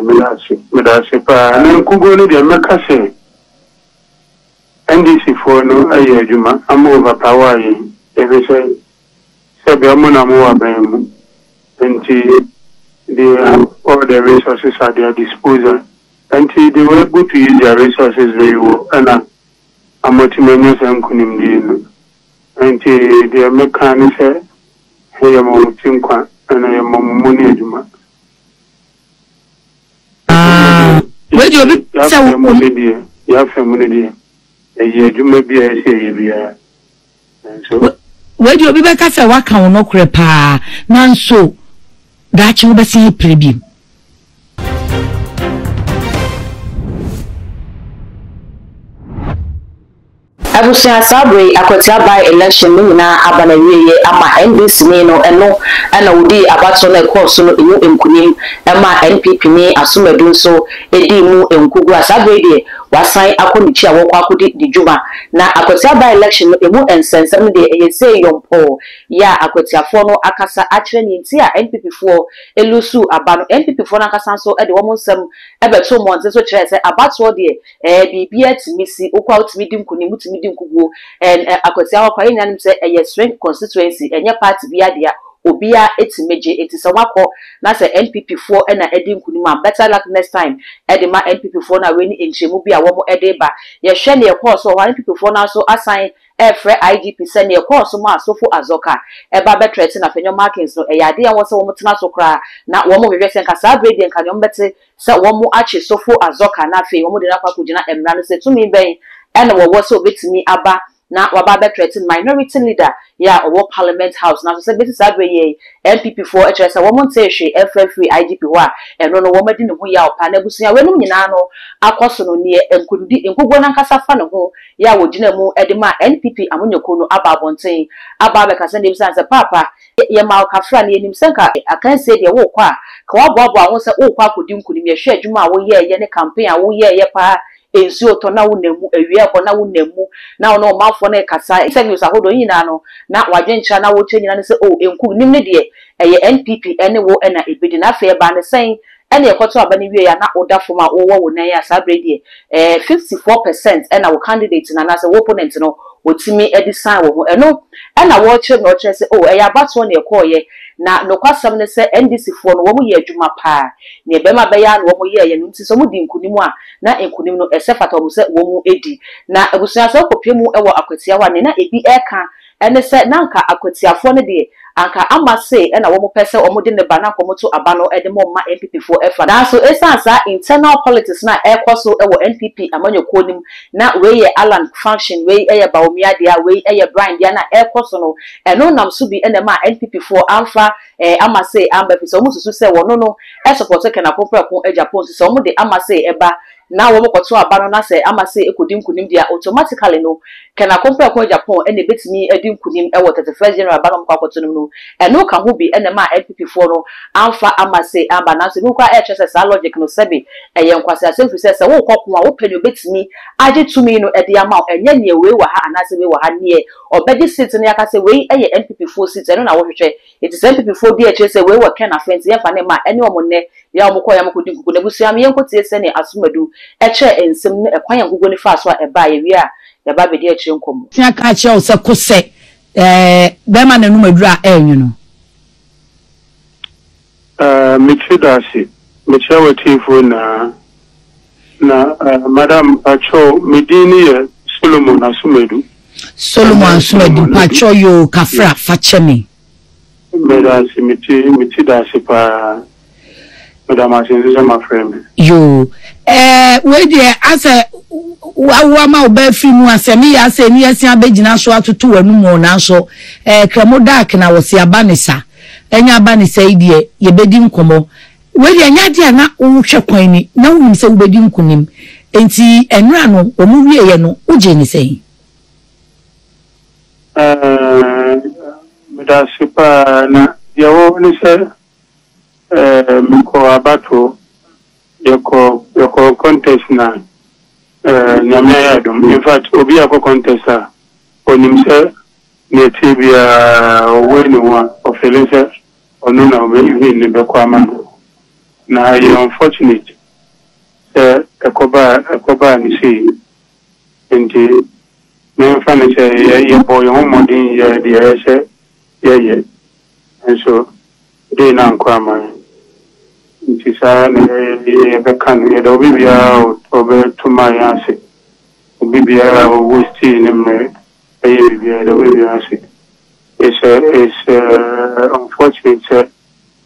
Meda ase, meda ase paa. Na nkuguo no deɛ mɛka sɛ NDC foɔ no ayɛ adwuma ama overpower yɛn ɛfiri sɛ sɛbi ɔmo na ɔmo wɔ aban mu nti they have all the resources at their disposal nti they were able to use their resources very well ɛna ama tumi anya saa nkunimdie no nti deɛ mɛka ne sɛ yɛma ɔmo ti nkwa ɛna yɛma ɔmo mu ne adwuma. Ah, wei deɛ obi sɛ wo. Yɛafɛ mu no deɛ, yɛafɛ mu no deɛ, ɛyɛ adwuma bi a ɛsɛ ɛyɛ biara. Nanso. Wei deɛ obi bɛka sɛ waka wo nɔkorɛ paa, nanso daakye wobɛsan apira bio. Abusua saa berɛ yi Akwatia by election no nyinaa aba n'awieɛ ama NDC ni no ɛno na ɔdii abatoɔ no a ɛkɔɔ so no ɛmu nkunim ɛmaa NPP ni Asomadu nso dii mu nkuguo a saa berɛ yi deɛ wasan akɔ ne kyi a wɔrekɔ akɔdi ne dwuma na Akwatia by election no ɛmu nsɛnsɛm no deɛ ɛyɛ sei yɔmpɔɔ yɛ a Akwatiafoɔ no akasa akyerɛ neɛ nti a NPP foɔ lusu aba no NPP foɔ no ankasa nso de wɔn nsɛm bɛtoo mmɔnten so kyerɛɛ sɛ abatoɔ deɛ Ɛɛ biribiara tumi si, wokɔ a wotumi di nkunim, wotumi di nkuguo. And ɛ Akwatia hɔ koraa yɛn nyinaa nim sɛ ɛyɛ swing constituency, ɛnyɛ party biara dea, obiara tumi gye. Nti sɛ woakɔ na sɛ NPP foɔ na adi nkunim a, better luck next time de ma NPP foɔ no a wei ne nkyerɛmu bi a wɔn de reba. Yɛhwɛ deɛ ɛkɔɔ so wɔ hɔ a, NPP foɔ no ara nso asan refrɛ IGP sɛ deɛ ɛkɔɔ so maa Sofo Azorka ba bɛtrɛte Nafenyo Markins no, ɛyɛ adeɛ a ɛwɔ sɛ wɔtena so koraa na wɔhwehwɛ sɛ nka saa berɛ yi deɛ nka deɛ wɔbɛte sɛ wɔakye Sofo Azorka na afei wɔde no akɔ akɔgyina mmara no sɛ tumi bɛn na wɔwɔ sɛ wɔbɛtumi aba na waba abɛtrɛten Minority Leader yɛ a ɔwɔ Parliament House. Nanso sɛ bɛsi saa berɛ yi yi NPP foɔ kyerɛ sɛ wɔn ntee hwee ɛmfa mfirii IGP hɔ a ɛno no wɔn adi ne ho yaw paa. Na abusua weinom nyinaa no akɔ so no neɛ nkunimdi nkuguo no ankasa fa ne ho yɛ a wɔgyina mu de maa NPP amanyɔkuo no aba abɔnten aba abɛkasa na ɛbisa no sɛ paapa Yɛmaa wo kafra na yɛnim sɛ nka akansie deɛ worekɔ a, ka woaboaboa wo ho sɛ worekɔ akɔdi nkunim. Yɛhwɛ adwuma a woyɛeɛ ne campaign a woyɛeɛ paa, nsuo retɔ na wonam mu, awia rebɔ na wonam mu, na wo ne ɔmanfoɔ no rekasa, interviews ahodoɔ, ne nyinaa no, na w'adwenkyerɛ a na worekyerɛ nyinaa ne sɛ oh, nkunim no deɛ ɛyɛ NPP ne wo na ɛbɛdi. Na afei ɛbaa no sɛn Ɛna ɛkɔtoo aba no wieɛ a na woda fam a wowɔ wo nan a saa berɛ yi deɛ ɛɛ 54 percent ɛna wo candidate no anaasɛ wo opponent no ɔtumi de sign wo ho. Ɛno ɛna wɔrekyerɛ mu na wɔkyerɛ sɛ oh ɛyɛ abatoɔ na ɛkɔeɛ na nokwasɛm ne sɛ NDC foɔ no wɔn yɛ adwuma paa. Neɛ bɛrima bɛyɛ ara na wɔn yɛɛyɛ no nti sɛ wɔn di nkunim a na nkunim no ɛsɛ fata wɔn sɛ wɔn di. Na abusua sɛ wokɔpie mu wɔ Akwatia hɔ a neɛ na ebi ɛreka Ɛne sɛ, na anka Akwatiafoɔ no deɛ, anka ama sei na wɔn pɛ sɛ wɔn de no ba na anka wɔn to aba no de ma wɔn ma NPP foɔ fa. Nanso ɛsiane saa internal politics no a ɛrekɔ so wɔ NPP amanyɔkuo no mu, na wei yɛ Allan function, wei yɛ Bawumia dea, wei yɛ Bryan dea no a ɛrekɔ so no, ɛno nam so bi na ɛmaa NPP foɔ amfa Ama sei amba ɛfiri sɛ wɔn susu sɛ wɔno no sɔpɔto Ken Akompreko Agyapong nti sɛ wɔn de Ama sei ba na wɔn kɔto aba no na sɛ ama sei kɔdi nkunim deɛ a automatically no Ken Akompreko Agyapong na ɛbɛtumi adi nkunim wɔ 31st January aba no a wɔn kɔ akɔto no mu no. Ɛno ka ho bi na ɛmaa NPP foɔ no amfa ama sei amba nanso ebinom koraa ɛrekyerɛ sɛ saa logic no sɛbe ɛyɛ nkwaseasɛm firi sɛ sɛ worekɔ ko a wopɛ nea ɔbɛtumi agye tumi no de ama wo ɛnyɛ neɛ wei wɔ ha anaasɛ wei wɔ ha neɛ ɔbɛgye seat no yɛaka sɛ wei yɛ NPP foɔ seat ɛno na wohwehwɛ Enti saa NPP foɔ di akyire sɛ wei wɔ Ken afe nti yɛmfa no mma ɛne wɔn nnɛ yɛ a wɔn kɔɔ yɛ a wɔn kɔdi nkukuo no abusua no yɛnkɔ tie sɛdeɛ Asomadu kyerɛɛ nsɛm no ne ɛkwan a nkukuo no faa so a ɛbaa yɛwie a yɛba abɛdi akyire nkɔmmɔ. Tea ka kyerɛ wo sɛ ko sɛ ɛɛ bɛrima n'anum aduru a ɛɛnwono. Ɛɛ me tiri da ase. Mekyia w'atiefoɔ nyinaa. Na ɛɛ madam mpakyɛw me din ne yɛ Solomon Asomadu. Solomon Asomadu mpakyɛw yoo kafra fa kyɛ me. Meda ase me ti me ti da ase paa. Meda mo ase nso sɛ moafrɛ me. Yoo ɛɛ wei deɛ asɛ wawo ama wo ba afiri mu asɛ ne yɛ asɛ ni asia abɛgyina so atoto w'anum o nanso ɛɛ kramo dark na wɔsi aba ne sa ɛnyɛ aba ne sa yi deɛ yɛbɛdi nkɔmɔ Wei deɛ ɛnyɛ adeɛ a na wohwɛ kwan ni, na wonim sɛ wobɛdi nkonim. Enti nnora no wɔn wieeɛ no, wogyee no sɛn? Ɛɛ, meda ase paa. Na deɛ ɛwɔ hɔ ne sɛ, ɛɛ, mekɔɔ abatoɔ, yɛkɔɔ yɛkɔɔ contest na ɛɛ, Nyame ayɛ adom. In fact, obi a akɔ contest a, ɔnim sɛ nea ɛteɛ biara, ɔwei ne ho a, ɔfeele sɛ Ɔno na ɔbɛ win no bɛkɔ ama no. Na ɛyɛ unfortunate sɛ ɛkɔbaa ɛkɔbaa no sei. Nti memfa no sɛ yɛ yɛbɔɔ yɛn ho mmɔden yɛɛ deɛ ɛyɛ sɛ yɛyɛ nso dei no ankɔ amma yɛn. Nti saa na yɛbɛka no. Yɛda obi biara a ɔbɛto maa yɛn ase. Obi biara a ɔwastee ne mmerɛ ɛyɛ biribiara, yɛda obi biara ase. It's it's unfortunate sɛ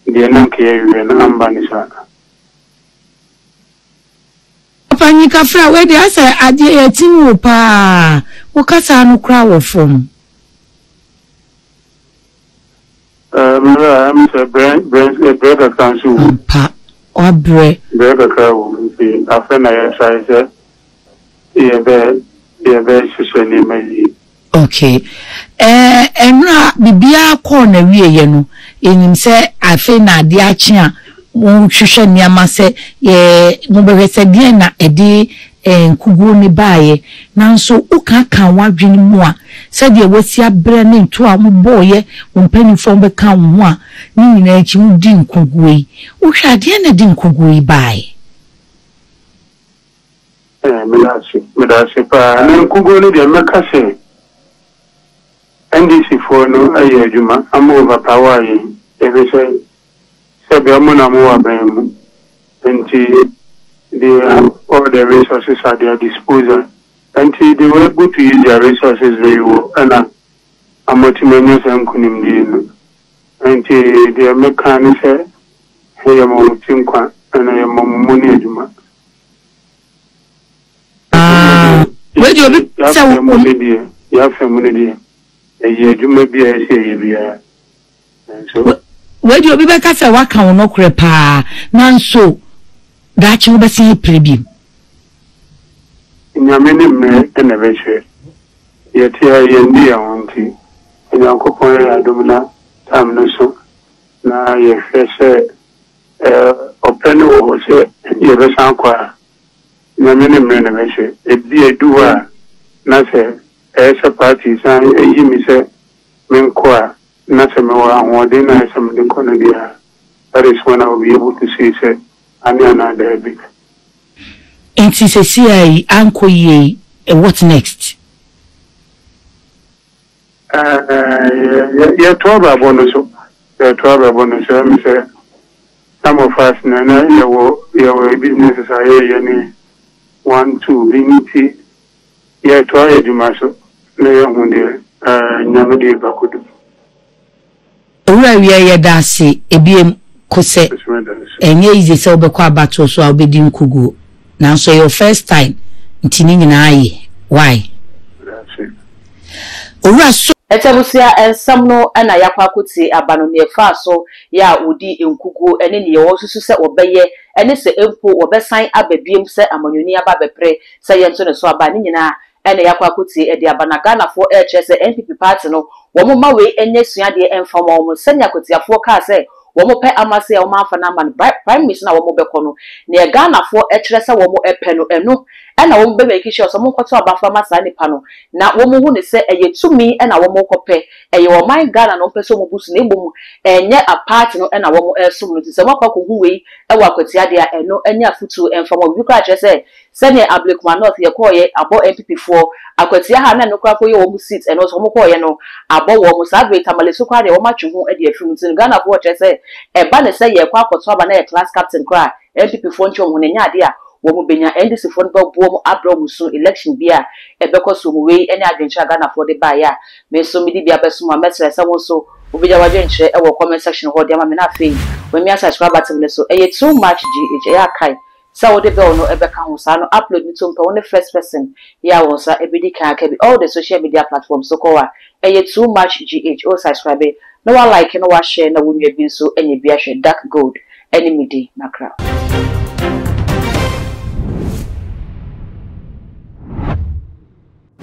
deɛ na anka yɛhwehwɛ no amba no saa. Ɔpanyin Kafra, wei deɛ asɛ adeɛ yɛatim wo paa, wo kasa no koraa wɔ fam. Eh, me wura, ɛm sɛ brɛ, brɛ, brɛ kakra nso wɔ mu. Ampa, wabrɛ. Brɛ kakra wɔ mu nti afei na yɛtrae sɛ yɛbɛ, yɛbɛhyehyɛ nneɛma yie. Ok. Ɛɛ, ɛnora biribiara kɔɔ n'awieeɛ no, yɛnim sɛ afei na adeɛ akye a mohwehwɛ nneɛma sɛ yɛ, mobɛhwɛ sɛ deɛn na ɛde ɛɛ nkuguo no baeɛ. Nanso wokaakaa w'adwene mu a, sɛdeɛ woasi abrɛ ne nto a wobɔeɛ, wo mpanimfoɔ a wɔbɛkaa wo ho a, ne nyinaa akyi wodi nkuguo yi. Wohwɛ a, deɛn na ɛde nkuguo yi baeɛ? Eh, meda ase, meda ase paa. Na nkuguo no deɛ mɛka sɛ NDC foɔ no ayɛ adwuma ama overpower yɛn ɛfiri sɛ sɛbi ɔmo na ɔmo wɔ aban mu nti they have all the resources at their disposal nti they were able to use their resources very well ɛna ama tumi anya saa nkunimdie no nti deɛ mɛka ne sɛ yɛma ɔmo ti nkwa ɛna yɛma ɔmo mu ne adwuma. Ah, wei deɛ obi sɛ wo. Yɛafɛ mu no deɛ, yɛafɛ mu no deɛ, ɛyɛ adwuma bi a ɛsɛ ɛyɛ biara. Nanso. Wei deɛ obi bɛka sɛ waka wo nɔkorɛ paa, nanso daakye wobɛsan apira bio. Nyame ne mmerɛ na ɛbɛkyerɛ. Yɛte ha yi yɛndi yɛn ho nti, Onyankopɔn yɛ yɛn adom na time no so na yɛhwɛ sɛ Ɔpɛ no wɔ hɔ sɛ yɛbɛsan akɔ a, Nyame ne mmerɛ na ɛbɛhyɛ. Ebia ɛdu hɔ a na sɛ ɛyɛ sɛ party san yi me sɛ menkɔ a, na sɛ mewɔ ahoɔden na ayɛ sɛ mede kɔ no deɛ a, that is when I will be able to say sɛ aane anaa daabi. Nti seesei yi ankɔ yie yi, what next? Yɛto abrabɔ no so, yɛto abrabɔ no so. Ɛmi sɛ some of us na na yɛwɔ yɛwɔ businesses a yɛyɛ ne one two bi nti yɛto ayɛ adwuma so na yɛhu deɛ Nyame de ba kodu. Owura Awia yɛda ase ebiem kosɛ ɛnyɛ easy sɛ wobɛkɔ abatoɔ so a wobɛdi nkuguo nanso ɛyɛ wo first time nti ne nyinaa yɛ why Owura so. Ɛte abusua nsɛm no na yɛakɔ akɔtie aba no, nea ɛfaa so yɛ a wɔdii nkuguo ne nea wɔsusu sɛ wɔbɛyɛ ne sɛ mpo wɔbɛsan aba biom sɛ amanyɔni aba abɛpere sɛ yɛnto ne so aba a, ne nyinaa na yɛakɔ akɔtie de aba. Na Ghanafoɔ rekyerɛ sɛ NPP party no wɔn mma wei nyɛ asuadeɛ mfa mma wɔn sɛnea Akwatiafoɔ kaa sɛ wɔn pɛ ama sei a wɔn amfa no amma no primaries no a wɔn bɛkɔ no neɛ Ghanafoɔ kyerɛ sɛ wɔn pɛ no ɛno na wɔn bɛ make sure sɛ wɔn nkɔto aba mfa ma saa nipa no na wɔn hu no sɛ ɛyɛ tumi na wɔn rekɔpɛ ɛyɛ ɔman Ghana na wɔn pɛ sɛ wɔn bu so na mmom ɛnyɛ a party no na wɔn resom no nti sɛ wɔn akɔ akɔhu wei wɔ Akwatia deɛ a ɛno nyɛ afutuo mfa ma wɔn bi koraa kyerɛ sɛ Sɛdeɛ Ablekuma North yɛkɔɔeɛ abɔ NPP foɔ, Akwatia ha na ɛno koraa mpo yɛ wɔn seat ɛno nso wɔn kɔɔeɛ no abɔ wɔn, saa berɛ yi Tamale so koraa deɛ wɔn atwe ho de afiri mu nti no Ghanafoɔ kyerɛ sɛ ɛba ne sɛ yɛrekɔ akɔto aba na yɛ class captain koraa a NPP foɔ ntwe wɔn ho no ɛnyɛ adeɛ a wɔn bɛnya, NDC foɔ no bɛboa wɔn abrɛ wɔn su election bi a ɛbɛkɔ soɔ mu, wei ne adwenkyerɛ a Ghanafoɔ de baeɛ a me nso mede bi abɛso mo a mɛsrɛ sɛ wo nso wobɛgya w'adwenkyerɛ wɔ comment section hɔ de ama me na afei wamia subscribe button no so, ɛyɛ too much GH ɛyɛ a kae Sɛ wode bell no bɛka ho saa no upload no tom pɛ wo ne first person yɛ a wo nsa bɛdi kan aka bi all the social media platforms so kɔ hɔ a ɛyɛ too much GH o subscribe na wa like na wa share na wo nua bi nso anya bi ahwɛ Dark Gold ɛne me din Makra.